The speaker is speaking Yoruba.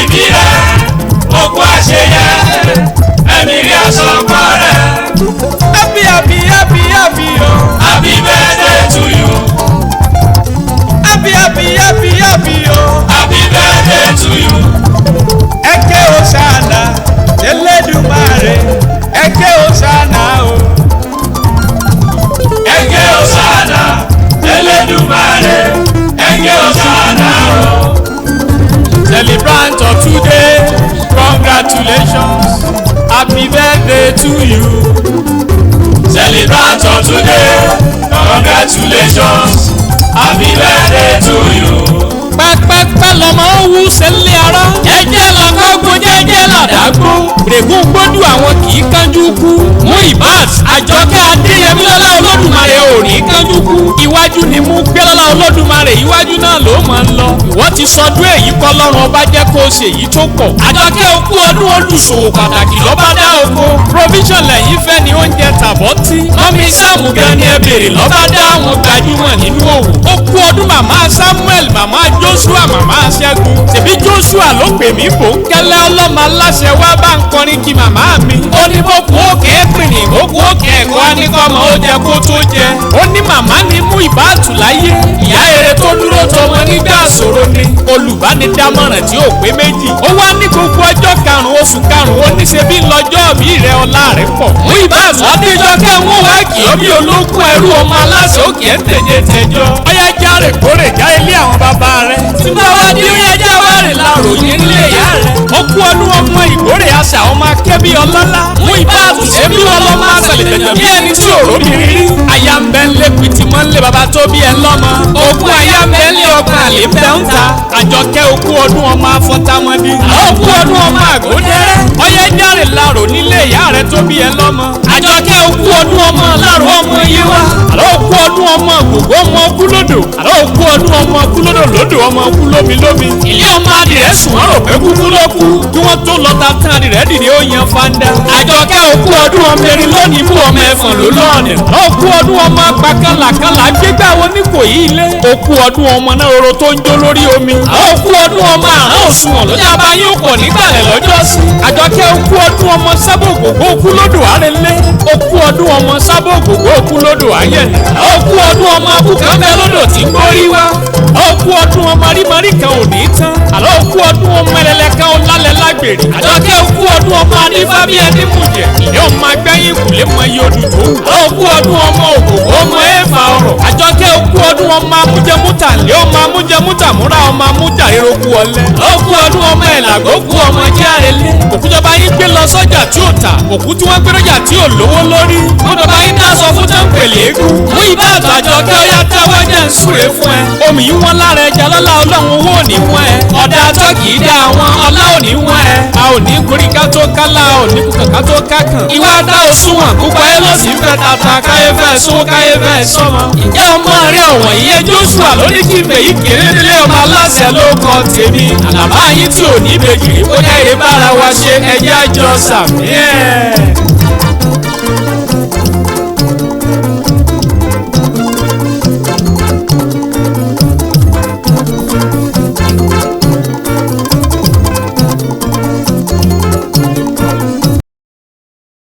Ìbí rẹ̀, òkú àṣeyẹ, ẹ̀mí rí aṣọ ọkọ rẹ̀. Happy, happy, happy, happy o. Happy birthday to you. Happy, happy, happy, happy o. Happy birthday to you. Ẹ ké Hosanna, Elédùmarè, ẹ ké Hosanna o. Ẹ ké Hosanna, Elédùmarè, ẹ ké Hosanna o. Celebrant of today, congratulations, happy birthday to you. Celebrant of today, congratulations, happy birthday to you. Pẹ́pẹ́pẹ́ lọmọ wú sẹ́lẹ̀ ara. Jẹ́jẹ́ lọ́kọ́gun, jẹ́jẹ́ làdágbó. Règún gbódù, àwọn kì í kánjú kú. Muibat Àjọkẹ́ Adéyẹmí, lọ́lá Olódùmarè, ò ní kánjú kú. Iwájú ni mú gbé, lọ́lá Olódùmarè, iwájú náà ló máa ń lọ. Ìwọ ti sọdún èyí kọ́, lọ́rùn ọba jẹ́ kó o ṣe èyí tó pọ̀. Àjọkẹ́, okú ọdún, olùṣòwò pàtàkì lọ́ba dá oko. Provision lẹ́yìn fẹ́ ni, oúnjẹ tàbọ́tí. Mummy Sáàmù gan ni ẹ bèrè, lọ́ba dá àwọn gbajúmọ̀ nínú òwò. Ó kú ọdún, màmá Samuel, màmá Joshua, màmá Ṣẹ́gun. Ṣèbí Joshua ló pè mí, bò ń kẹ́lẹ́ ọlọ́mọ aláṣẹ wá bá ń kọrin kí màmá mi. Ó ní bó kú òkè pìnì, bó kú òkè ẹ̀kọ́ aníkọ́mọ ó jẹ kó tó jẹ. Ó ní màmá ni mú ìbátù láyé. Ìyá eré tó dúró tọmọ nígbà ṣòro ni. Olùbánidámọ̀ràn tí ò pé méjì. Ó wá ní gbogbo ọjọ́ 5 oṣù 5, ó ní ṣe bí lọ́jọ́ bí rẹ, ọlá rẹ pọ̀. Mú ìbátù Adéjọ́kẹ́ ń wá kì í bí ológun ẹrú, ọmọ aláṣẹ òkè ń tẹ̀jẹ̀ tẹ̀jọ́. Ọyá járe kórè já ilé àwọn bàbá rẹ̀. Tí bá wá ní ó yẹ já wá rè láròyé nílé ìyá rẹ̀. Ó kú ọdún, ọmọ ìkórè àṣà, ọmọ akẹ́bí ọlọ́lá. Mú ìbátù ṣe bí ọlọ́mọ àṣàlẹ̀ tẹ̀jẹ̀ bí ẹni tí òró mi rí. Aya ń bẹ́ ń lé pìtì mọ́ ń lé bàbá tó bí ẹ lọ́mọ. Ogún aya ń bẹ́ ń lé, ọkàn àlè ń bẹ́ ń ta. Àjọkẹ́, okú ọdún, ọmọ afọ́támọ́dí. Okú ọdún, ọmọ àgódẹ́rẹ́. Ọyẹ járe lárò nílé ìyá rẹ̀ tó bí ẹ lọ́mọ. Àjọkẹ́, okú ọdún, ọmọ lárò, ọmọ yé wa. Àlọ́, okú ọdún, ọmọ gbogbo, ọmọ kúlódò. Àlọ́, okú ọdún, ọmọ kúlódò lódò, ọmọ kú lómi lómi. Ilé ọmọ adìrẹ sùn, wọ́n rò pé kúkú ló kú. Kí wọ́n tó lọ́ta tán, adìrẹ dìde, ó yan fanda. Àjọkẹ́, okú ọdún, ọmọ erin lónìí mú, ọmọ ẹ̀fọ̀n ló lọ́ọ̀nì. Okú ọdún, ọmọ apakànlàkànlà gbégbá wo ní kò yí ilé. Okú ọdún, ọmọ náà roro tó ń jó lórí omi. Okú ọdún, ọmọ àrán òṣùwọ̀n ló jábá yín pọ̀ nígbàlẹ̀ lọ́jọ́ sí. Àjọkẹ́, okú ọdún, ọmọ sábò gbogbo okú lódò àrẹlé. Okú ọdún, ọmọ sábò gbogbo okú lódò ayẹ̀lẹ̀. Okú ọdún, ọmọ akúkan bẹ lódò tí ń gbórí wá. Okú ọdún, ọmọ rímarí kan ò ní tán. Àlọ́, okú ọdún, ọmọ ẹlẹ́lẹ́ kan ó lálẹ́ lágbèrè. Àjọkẹ́, okú ọdún, ọmọ anífá bí ẹni mú jẹ. Ìyá ọmọ agbẹ́yìn kùlé mọ iye odù tó wù. Okú ọdún, ọmọ ògògó, ọmọ ẹ̀fà ọ̀rọ̀. Àjọkẹ́, okú ọdún, ọmọ amújẹmúta lé, ọmọ amújẹmúta múra, ọmọ amújà eroku ọlẹ́. Okú ọdún, ọmọ ẹ̀làgó kú, ọmọ járelé. Òkújọba yín gbé lọ sọ́jà tí ò tà. Òkú tí wọ́n gbé lọ́jà tí ò lówó lórí. Mọ́tòbá yín dá sọ fún tẹ́ǹpẹ̀lì eégún. Mú ibà àtàjọkẹ́, ọyá tẹ́wọ́ jẹ́ ń súre fún ẹ. Omi yìí wọ́n lára ẹja, lọ́lá Ọlọ́run, owó ò ní wọ́n ẹ. Ọ̀dà atọ́ kì í dá àwọn ọlá ò ní wọ́n ẹ. A ò ní gorí ká tó kálá, a ò ní kúkà ká tó kákàn. Ìwà dá òṣùwọ̀n púpọ̀ ẹ ló sì ń fẹ́ tata, káyé fẹ́ sówó, káyé fẹ́ sọ́mọ. Ìjẹ́ ọmọ rẹ ọ̀wọ̀n ìyẹn Joshua lóní kí n fèyí kéré délé, ọmọ aláṣẹ ló kọ tèmi. Àlàbá yín tí ò ní ìbejì rí, bóyá èrè bára wa ṣe, ẹjẹ́ àjọ sàmí ẹ̀.